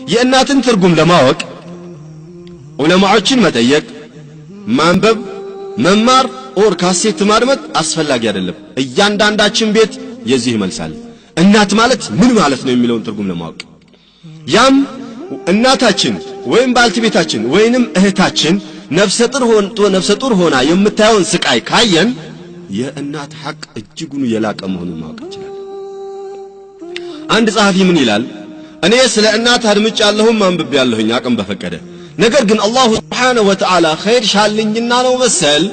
የእናትን ትርጉም ለማወቅ ዑለማዎችን መጠየቅ፣ ማንበብ፣ መማር or ካሴት ማድመጥ አስፈላጊ አይደለም። እያንዳንዳችን ቤት የዚህ መልስ አለ። እናት ማለት ምን ማለት ነው የሚለውን ትርጉም ለማወቅ ያም እናታችን ወይም ባልተቤታችን ወይንም እህታችን ነፍሰ ጡር ሆና የምታየውን ስቃይ ካየን የእናት ሐቅ እጅጉን የላቀ መሆኑን ማወቅ እንችላለን። አንድ ጸሐፊ ምን ይላል? እኔ ስለ እናት አድምጫለሁም አንብቤያለሁኝ አቅም በፈቀደ፣ ነገር ግን አላሁ ሱብሓነሁ ወተዓላ ኸይር ሻልኝና ነው መሰል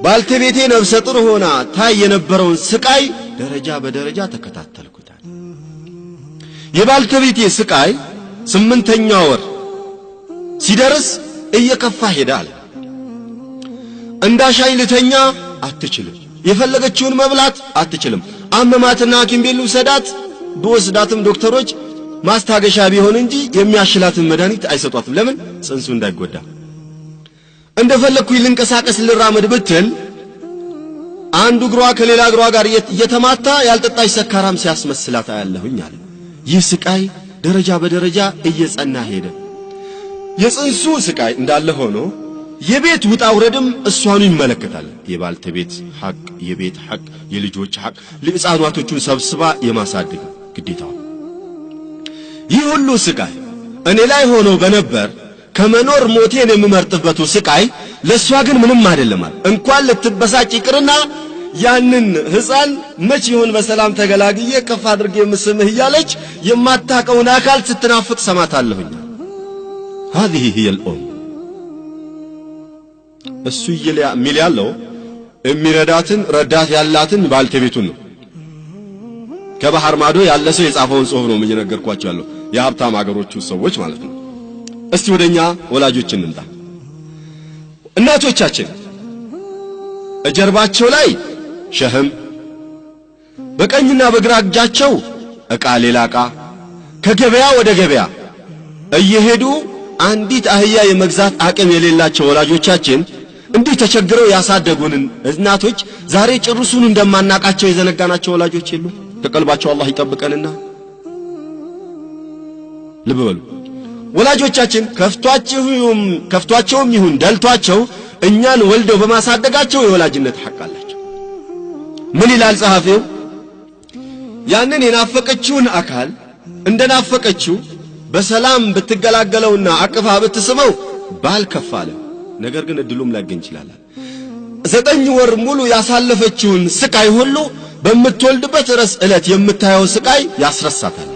ባልተቤቴ ነፍሰ ጡር ሆና ታይ የነበረውን ስቃይ ደረጃ በደረጃ ተከታተልኩታል። የባልተቤቴ ስቃይ 8ኛ ወር ሲደርስ እየከፋ ሄዳል። እንዳሻኝ ልተኛ አትችልም፣ የፈለገችውን መብላት አትችልም። አመማትና ሐኪም ቤት ልውሰዳት ብወስዳትም ዶክተሮች ማስታገሻ ቢሆን እንጂ የሚያሽላትን መድኃኒት አይሰጧትም። ለምን? ጽንሱ እንዳይጎዳ። እንደፈለግኩኝ ልንቀሳቀስ ልራመድ ብትል አንዱ እግሯ ከሌላ እግሯ ጋር እየተማታ ያልጠጣች ሰካራም ሲያስመስላት አያለሁኝ አለ። ይህ ስቃይ ደረጃ በደረጃ እየጸና ሄደ። የጽንሱ ስቃይ እንዳለ ሆኖ የቤት ውጣ ውረድም እሷኑ ይመለከታል። የባልተቤት ሐቅ፣ የቤት ሐቅ፣ የልጆች ሐቅ፣ ለሕፃናቶቹን ሰብስባ የማሳደግ ግዴታዋ። ይህ ሁሉ ስቃይ እኔ ላይ ሆኖ በነበር ከመኖር ሞቴን የምመርጥበቱ ስቃይ ለሷ ግን ምንም አይደለም። እንኳን ልትበሳጭ ይቅርና ያንን ሕፃን መች ይሆን በሰላም ተገላግዬ ከፍ አድርጌ የምስምህ እያለች የማታቀውን አካል ስትናፍቅ ሰማታለሁኝ። هذه هي الأم። እሱ የሚል ያለው የሚረዳትን ረዳት ያላትን ባልተቤቱን ነው። ከባህር ማዶ ያለ ሰው የጻፈውን ጽሑፍ ነው እየነገርኳችሁ ያለው፣ የሀብታም አገሮቹ ሰዎች ማለት ነው። እስቲ ወደኛ ወላጆች እንምጣ። እናቶቻችን እጀርባቸው ላይ ሸህም፣ በቀኝና በግራ እጃቸው ዕቃ ሌላ ዕቃ፣ ከገበያ ወደ ገበያ እየሄዱ አንዲት አህያ የመግዛት አቅም የሌላቸው ወላጆቻችን እንዲህ ተቸግረው ያሳደጉንን እናቶች ዛሬ ጭርሱን እንደማናቃቸው የዘነጋናቸው ወላጆች የሉ? ከቀልባቸው አላህ ይጠብቀንና ልብ በሉ። ወላጆቻችን ከፍቷቸውም ይሁን ደልቷቸው እኛን ወልደው በማሳደጋቸው የወላጅነት ሐቅ አላቸው። ምን ይላል ጸሐፊው? ያንን የናፈቀችውን አካል እንደናፈቀችው በሰላም ብትገላገለውና አቅፋ ብትስመው ባልከፋለ፣ ነገር ግን እድሉም ላይገኝ ይችላል። 9 ወር ሙሉ ያሳለፈችውን ስቃይ ሁሉ በምትወልድበት ረስ ዕለት የምታየው ስቃይ ያስረሳታል።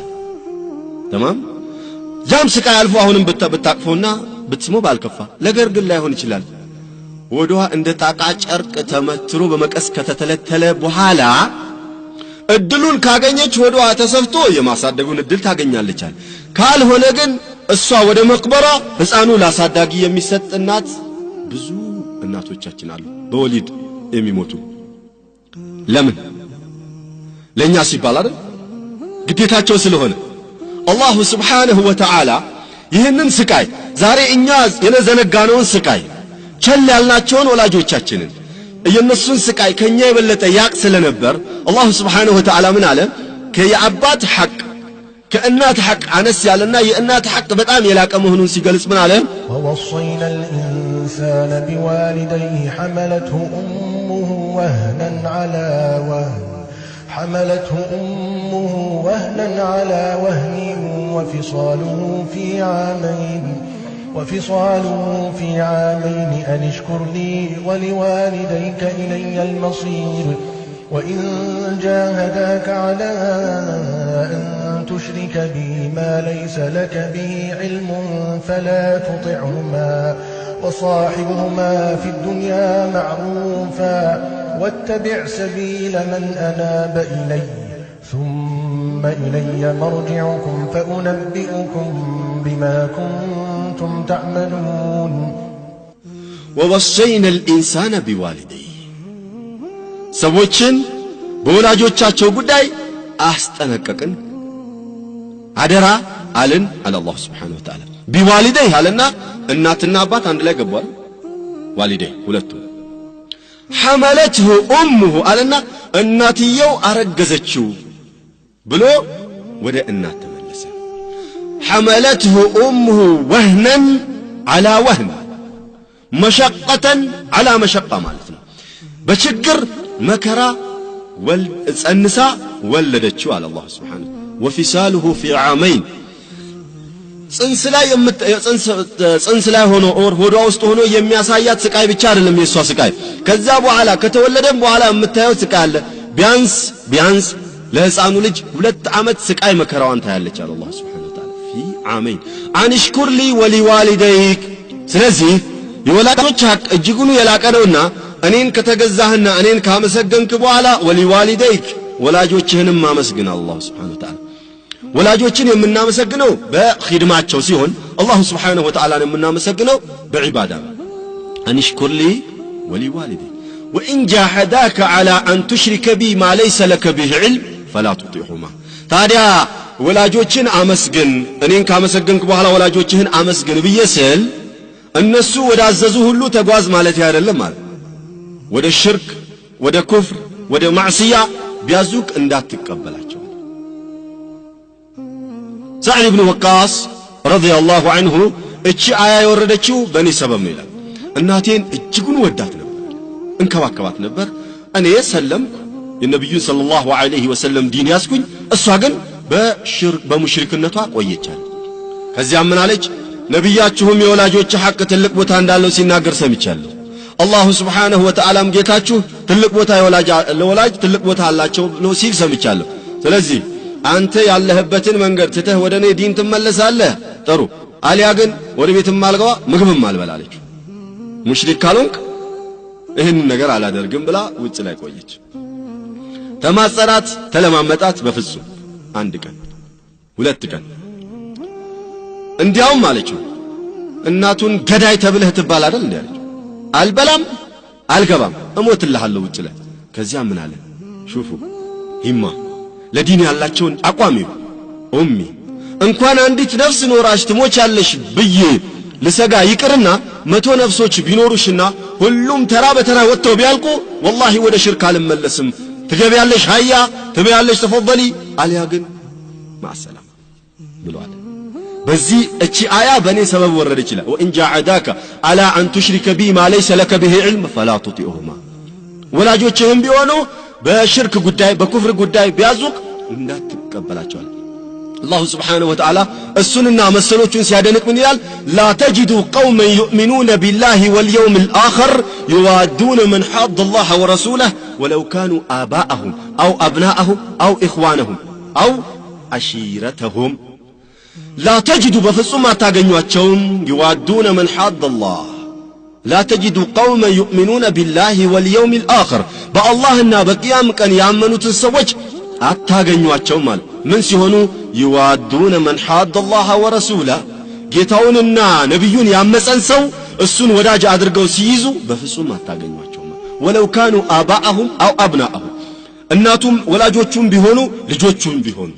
ተማም ያም ስቃይ አልፎ አሁንም ብታቅፈውና ብትስመው ባልከፋ፣ ነገር ግን ላይሆን ይችላል። ወዷ እንደ ጣቃ ጨርቅ ተመትሮ በመቀስ ከተተለተለ በኋላ እድሉን ካገኘች ወዷ ተሰፍቶ የማሳደጉን እድል ታገኛለች። ካልሆነ ግን እሷ ወደ መቅበሯ ሕፃኑ ላሳዳጊ የሚሰጥ እናት ብዙ እናቶቻችን አሉ በወሊድ የሚሞቱ። ለምን? ለኛ ሲባል አይደል? ግዴታቸው ስለሆነ። አላሁ ሱብሓነሁ ወተዓላ ይህንን ስቃይ ዛሬ እኛ የዘነጋነውን ስቃይ ቸል ያልናቸውን ወላጆቻችንን የነሱን ስቃይ ከኛ የበለጠ ያቅ ስለነበር አላሁ ሱብሓነሁ ወተዓላ ምን አለ? ከየአባት ሐቅ ከእናት ሐቅ አነስ ያለና የእናት ሐቅ በጣም የላቀ መሆኑን ሲገልጽ ምን አለ? ووصينا الإنسان بوالديه حملته أمه وهنا على وهن حملته أمه وهنا على وهن وفصاله في عامين أن اشكر لي ولوالديك إلي المصير وإن جاهداك على أن تشرك بي ما ليس لك به علم فلا تطعهما وصاحبهما في الدنيا معروفا واتبع سبيل من أناب إلي ثم إلي مرجعكم فأنبئكم بما كنتم تعملون. ووصينا الإنسان بوالديه ሰዎችን በወላጆቻቸው ጉዳይ አስጠነቀቅን አደራ አልን አለ አላህ Subhanahu Wa Ta'ala። ቢዋሊደይህ አለና እናትና አባት አንድ ላይ ገቧል። ዋሊደይ ሁለቱ። ሐመለትሁ ኡሙሁ አለና እናትየው አረገዘችው ብሎ ወደ እናት ተመለሰ። حملته أمه وهنا على وهن مشقة على مشقة ማለት ነው። በችግር መከራ ጸንሳ ወለደችው አለ አላህ Subhanahu وفصاله في عامين ጽንስ ላይ ሆኖ or ሆዷ ውስጥ ሆኖ የሚያሳያት ስቃይ ብቻ አይደለም የሷ ስቃይ። ከዛ በኋላ ከተወለደም በኋላ የምታየው ስቃይ አለ። ቢያንስ ቢያንስ ለህፃኑ ልጅ 2 ዓመት ስቃይ መከራዋን ታያለች አለ አላህ Subhanahu Wa Ta'ala في عامين أن اشكر لي ولوالديك። ስለዚህ የወላጆች ሐቅ እጅጉን የላቀ ነውና እኔን ከተገዛህና እኔን ካመሰገንክ በኋላ ولوالديك ወላጆችህንም ማመስግን አላህ Subhanahu Wa Ta'ala። ወላጆችን የምናመሰግነው በኺድማቸው ሲሆን አላህ Subhanahu Wa Ta'ala የምናመሰግነው በዒባዳ ነው። أن اشكر لي ولوالديك وإن جاهداك على أن تشرك بي ما ليس لك به علم فلا تطيعهما። ታዲያ ወላጆችን አመስግን እኔን ካመሰገንክ በኋላ ወላጆችህን አመስግን ብዬ ስል እነሱ ወዳዘዙ ሁሉ ተጓዝ ማለት አይደለም ማለት ወደ ሽርክ ወደ ኩፍር ወደ ማዕሲያ ቢያዙክ እንዳትቀበላቸው። ሳዕድ ኢብኑ ወቃስ ረዲየላሁ ዐንሁ እቺ አያ የወረደችው በእኔ ሰበብ ነው ይላል። እናቴን እጅጉን ወዳት ነበር፣ እንከባከባት ነበር። እኔ ሰለምኩ፣ የነብዩን ሰለላሁ ዐለይሂ ወሰለም ዲን ያዝኩኝ፣ እሷ ግን በሽርክ በሙሽሪክነቷ ቆየቻለች። ከዚያም ምን አለች? ነብያችሁም የወላጆች ሐቅ ትልቅ ቦታ እንዳለው ሲናገር ሰምቻለሁ። አላሁ Subhanahu Wa Ta'ala ጌታችሁ ትልቅ ቦታ ለወላጅ ትልቅ ቦታ አላቸው ብሎ ሲል ሰምቻለሁ። ስለዚህ አንተ ያለህበትን መንገድ ትተህ ወደ እኔ ዲን ትመለሳለህ፣ ጥሩ፣ አሊያ ግን ወደ ቤትም አልገባ ምግብም አልበላለች። ሙሽሪክ ካልሆንክ ይህንን ነገር አላደርግም ብላ ውጭ ላይ ቆየች። ተማጸናት፣ ተለማመጣት፣ በፍጹም አንድ ቀን ሁለት ቀን እንዲያውም አለችው እናቱን ገዳይ ተብለህ ትባል አይደል እንዴ አለችው። አልበላም አልገባም እሞትልሃለሁ ውጭ ላይ። ከዚያ ምን አለ? ሹፉ ሂማ ለዲን ያላቸውን አቋም ይሁ ኡሚ እንኳን አንዲት ነፍስ ኖራሽ ትሞቻለሽ ብዬ ልሰጋ ይቅርና 100 ነፍሶች ቢኖሩሽና ሁሉም ተራ በተራ ወጥተው ቢያልቁ ወላሂ ወደ ሽርክ አልመለስም። ትገቢያለሽ ሀያ ትበያለሽ ተፈضሊ አልያ ግን ማሰላም ብለዋል። በዚህ እቺ አያ በእኔ ሰበብ ወረደች ይላል። ወኢን ጃዐዳከ አላ አን ቱሽሪከ ቢ ማ ለይሰ ለከ ቢሂ ዒልም ፈላ ቱጢዑሁማ። ወላጆችህም ቢሆኑ በሽርክ ጉዳይ በኩፍር ጉዳይ ቢያዙክ እንዳትቀበላቸዋል። አላሁ ስብሓነሁ ወተዓላ እሱንና መሰሎቹን ሲያደንቅ ምን ይላል? ላ ተጅዱ ቀውመን ዩእሚኑነ ቢላሂ ወልየውም ልአኸር ዩዋዱነ መን ሐደ አላህ ወረሱለህ ወለው ካኑ አባአሁም አው አብናአሁም አው ኢኽዋነሁም አው አሺረተሁም። ላ ተጅዱ በፍጹም አታገኟቸውም ዩዋዱነ መን ሐደ አላህ لا تجد قوما يؤمنون بالله واليوم الآخر በአላህና በቅያም ቀን ያመኑትን ሰዎች አታገኟቸውም አለ። ምን ሲሆኑ? يوادون من حاد الله ورسوله ጌታውንና ነብዩን ያመፀን ሰው እሱን ወዳጅ አድርገው ሲይዙ በፍጹም አታገኟቸውም። ولو كانوا آباءهم أو أبناءهم እናቱም ወላጆቹም ቢሆኑ ልጆቹም ቢሆኑ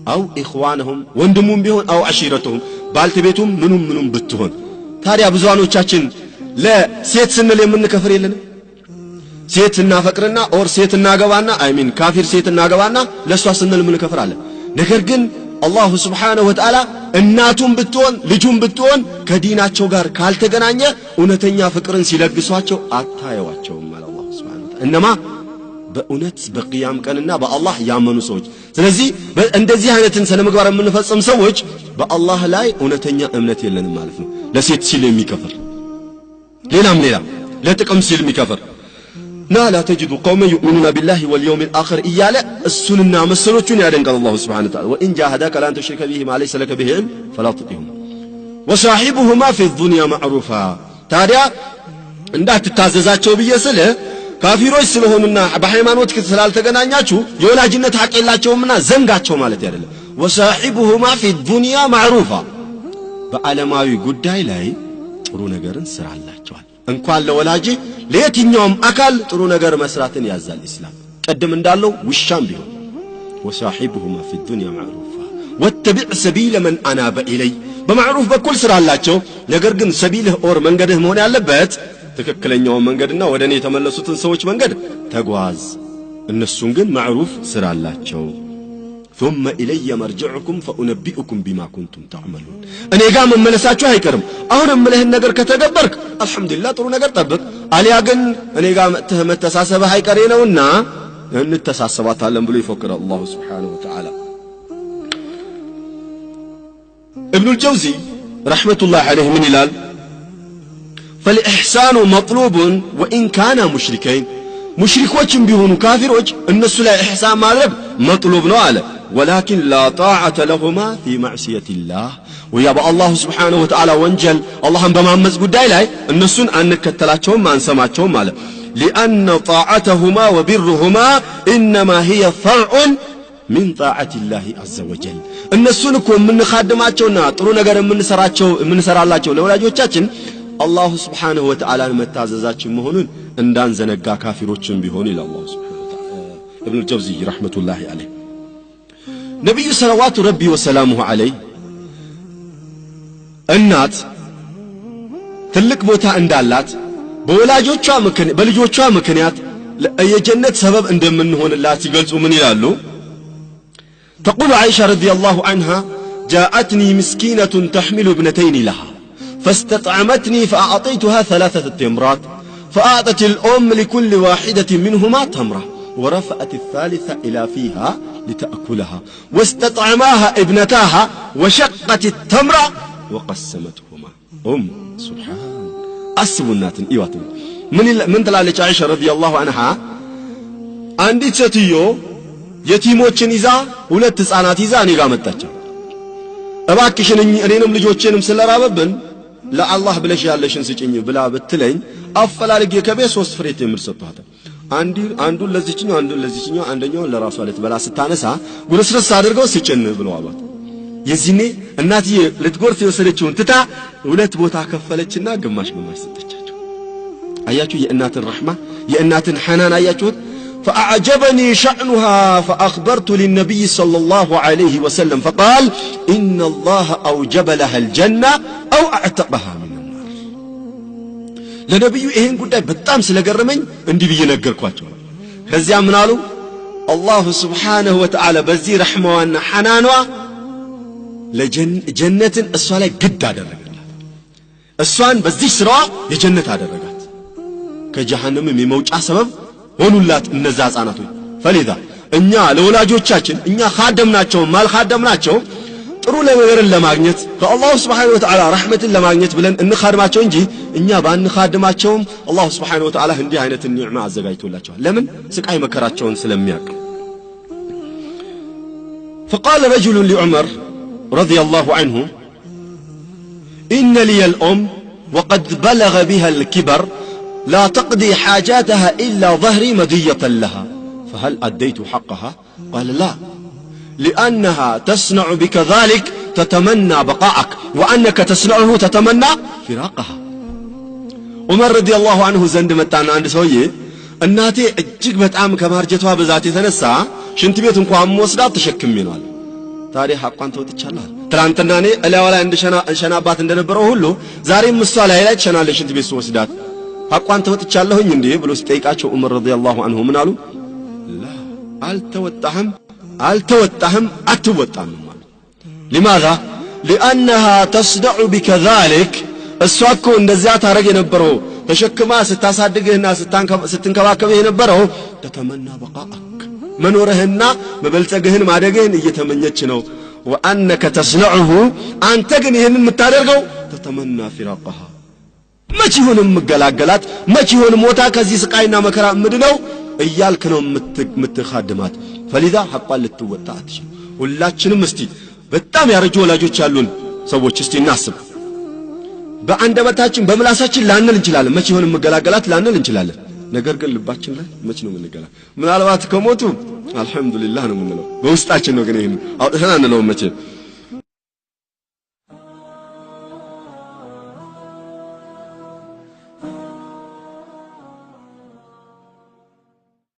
أو إخوانهم ወንድሙም ቢሆን أو عشيرتهم ባልተቤቱም ምኑም ምኑም ብትሆን። ታዲያ ብዙሃኖቻችን ለሴት ስንል የምንከፍር የለንም? ሴት እናፈቅርና or ሴት እናገባና I mean ካፊር ሴት እናገባና ለሷ ስንል የምንከፍራለን። ነገር ግን አላሁ Subhanahu Wa Ta'ala እናቱም ብትሆን ልጁም ብትሆን ከዲናቸው ጋር ካልተገናኘ እውነተኛ ፍቅርን ሲለግሷቸው አታየዋቸውም አለ አላሁ Subhanahu Wa Ta'ala። እነማ በእውነት በቅያም ቀንና በአላህ ያመኑ ሰዎች። ስለዚህ እንደዚህ አይነትን ስነ ምግባር የምንፈጽም ሰዎች በአላህ ላይ እውነተኛ እምነት የለንም ማለት ነው። ለሴት ሲል የሚከፍር ሌላም ሌላም ለጥቅም ሲል የሚከፍር ና ላ ተጅዱ ቀውመን ዩእሚኑነ ቢላሂ ወልየውሚል አኺር እያለ እሱንና መሰሎቹን ያደንቃል አላሁ ሱብሓነሁ ወተዓላ። ወኢን ጃሃዳከ ላን ቱሽሪከ ቢሂ ማ ለይሰ ለከ ቢሂ ዒልም ፈላ ቱጢዕሁማ ወሳሒቡሁማ ፊ ዱንያ ማዕሩፋ። ታዲያ እንዳትታዘዛቸው ብዬ ስልህ ካፊሮች ስለሆኑና በሃይማኖት ስላልተገናኛችሁ የወላጅነት ሐቅ የላቸውምና ዘንጋቸው ማለት አይደለም። ወሳሒቡሁማ ፊ ዱንያ ማዕሩፋ በዓለማዊ ጉዳይ ላይ ጥሩ ነገርን ስራላቸዋል። እንኳን ለወላጅ ለየትኛውም አካል ጥሩ ነገር መስራትን ያዛል ኢስላም። ቀደም እንዳለው ውሻም ቢሆን ወሳሒቡሁማ ፊ ዱንያ ማዕሩፋ ወተቢዕ ሰቢለ መን አናበ ኢለይ በማዕሩፍ በኩል ስራላቸው። ነገር ግን ሰቢልህ or መንገድህ መሆን ያለበት ትክክለኛውን መንገድና ወደ እኔ የተመለሱትን ሰዎች መንገድ ተጓዝ። እነሱን ግን ማዕሩፍ ስራላቸው። ثم إلي مرجعكم فأنبئكم بما كنتم تعملون እኔ ጋር መመለሳችሁ አይቀርም። አሁን እምልህን ነገር ከተገበርክ አልহামዱሊላህ ጥሩ ነገር ጠብቅ፣ አሊያ ግን እኔ ጋር መጥተህ መተሳሰብህ አይቀሬ ነውና እንተሳሰባታለን ብሎ ይፎክራል አላሁ Subhanahu Wa Ta'ala። ابن الجوزي رحمة الله عليه من ይላል فالإحسان مطلوب وإن كان مشركين مشركوችም ቢሆኑ ካፊሮች እነሱ ላይ ኢሕሳን ማድረግ መጥሉብ ነው አለ። ولكن لا طاعة لهما في معصية الله ويا الله سبحانه وتعالى ወንጀል አላህን በማመጽ ጉዳይ ላይ እነሱን አንከተላቸውም አንሰማቸውም አለ። لأن طاعتهما وبرهما إنما هي فرع من طاعة الله عز وجل እነሱን እኮ የምንኻድማቸውና ጥሩ ነገር የምንሰራቸው የምንሰራላቸው ለወላጆቻችን አላሁ Subhanahu Wa Ta'ala መታዘዛችን መሆኑን እንዳንዘነጋ ካፊሮችም ቢሆን ይላል አላሁ Subhanahu Wa Ta'ala ابن الجوزي رحمة الله عليه። ነብዩ ሰለዋቱ ረቢ ወሰላሙሁ ዐለይሂ እናት ትልቅ ቦታ እንዳላት በወላጆቿ ምክንያት በልጆቿ ምክንያት የጀነት ሰበብ እንደምንሆንላት ሲገልጹ ምን ይላሉ? تقول عائشة رضي الله عنها جاءتني مسكينة تحمل ابنتين لها فاستطعمتني فأعطيتها 3 تمرات فأعطت الأم لكل واحدة منهما تمرة ورفعت الثالثة إلى فيها لتأكلها واستطعماها ابنتاها وشقت التمرة وقسمتهما. أم سبحان أسبنات إيوات من تلالك عائشة رضي الله عنها عندي ستيو የቲሞችን ይዛ ሁለት ህፃናት ይዛ እኔ ጋር መጣች። እባክሽን እኔንም ልጆቼንም ስለራበብን ለአላህ ብለሽ ያለሽን ስጭኝ ብላ ብትለኝ አፈላልጌ ከቤት 3 ፍሬ ቴምር ሰጥቷት አንዱን ለዚችኛው አንዱን ለዚችኛው አንደኛውን ለራሷ ልትበላ ስታነሳ ጉርስርስ አድርገው ስጭን ብለው አሏት። የዚህኔ እናትዬ ልትጎርስ የወሰደችውን ትታ ሁለት ቦታ ከፈለችና ግማሽ ግማሽ ሰጠቻቸው። አያችሁ የእናትን ረህማ የእናትን ሐናን አያችሁት? فأعجبني شأنها فأخبرت للنبي صلى الله عليه وسلم فقال إن الله أوجب لها الجنة أو أعتقها من النار. لنبي إيهن قد بتام سلقرمين اندي بي نقر كزيا منالو الله سبحانه وتعالى بزي رحمة وأن حنانوا لجنة الصلاة قد هذا السوان بزي سرعة لجنة هذا الرجال كجهنم يموج سبب ሆኑላት እነዛ ህፃናቶች። ፈሊዛ እኛ ለወላጆቻችን እኛ ኻደምናቸው ማልኻደምናቸው ጥሩ ነገርን ለማግኘት ከአላሁ Subhanahu Wa Ta'ala ረህመትን ለማግኘት ብለን እንኻድማቸው እንጂ እኛ ባንኻድማቸውም አላሁ Subhanahu Wa Ta'ala እንዲህ አይነት ኒዕማ አዘጋጅቶላቸዋል። ለምን? ስቃይ መከራቸውን ስለሚያውቅ። فقال رجل لعمر رضي الله عنه إن لي الأم وقد بلغ بها الكبر لا تقضي حاجاتها إلا ظهري مدية لها فهل أديت حقها؟ قال لا، لأنها تصنع بك ذلك تتمنى بقاءك وأنك تصنعه تتمنى فراقها. عمر رضي الله عنه زند متانا عند سويه እናቴ እጅግ በጣም ከማርጀቷ ብዛት የተነሳ ሽንት ቤት እንኳን ወስዳት ተሸክሜ ነው አለ። ታዲያ ሐቋን ተወጥቻለሁ። ትላንትና እኔ እላዋ ላይ እንድሸናባት እንደነበረው ሁሉ ዛሬም እሷ ላይ ላይ ትሸናለች ሽንት ቤት ወስዳት ሐቋን ተወጥቻለሁኝ እንዴ ብሎ ሲጠይቃቸው ዑመር ረዲየላሁ ዐንሁ ምን አሉ? ላ አልተወጣህም አልተወጣህም አትወጣም ማለት لماذا؟ لأنها تصدع بك ذلك እሷ እኮ እንደዚያ ታረግ የነበረው ተሸክማ ስታሳድግህና ስትንከባከብህ የነበረው ተተመና በቃአክ መኖርህና መበልጸግህን ማደግህን እየተመኘች ነው። وأنك تصنعه አንተ ግን ይሄንን የምታደርገው ተተመና فراقها መች ይሆን የምገላገላት መች ይሆን ሞታ ከዚህ ስቃይና መከራ ምድነው እያልክ ነው የምትኻድማት። ፈሊዛ ሐቋን ልትወጣ አትችልም። ሁላችንም እስቲ በጣም ያረጁ ወላጆች ያሉን ሰዎች እስቲ እናስብ። በአንደበታችን በምላሳችን ላንል እንችላለን መች ይሆን የምገላገላት ላንል እንችላለን። ነገር ግን ልባችን ላይ መች ነው የምንገላገል? ምናልባት ከሞቱ አልহামዱሊላህ ነው የምንለው በውስጣችን ነው። ግን ይሄን አውጥተን አንለውም መቼ።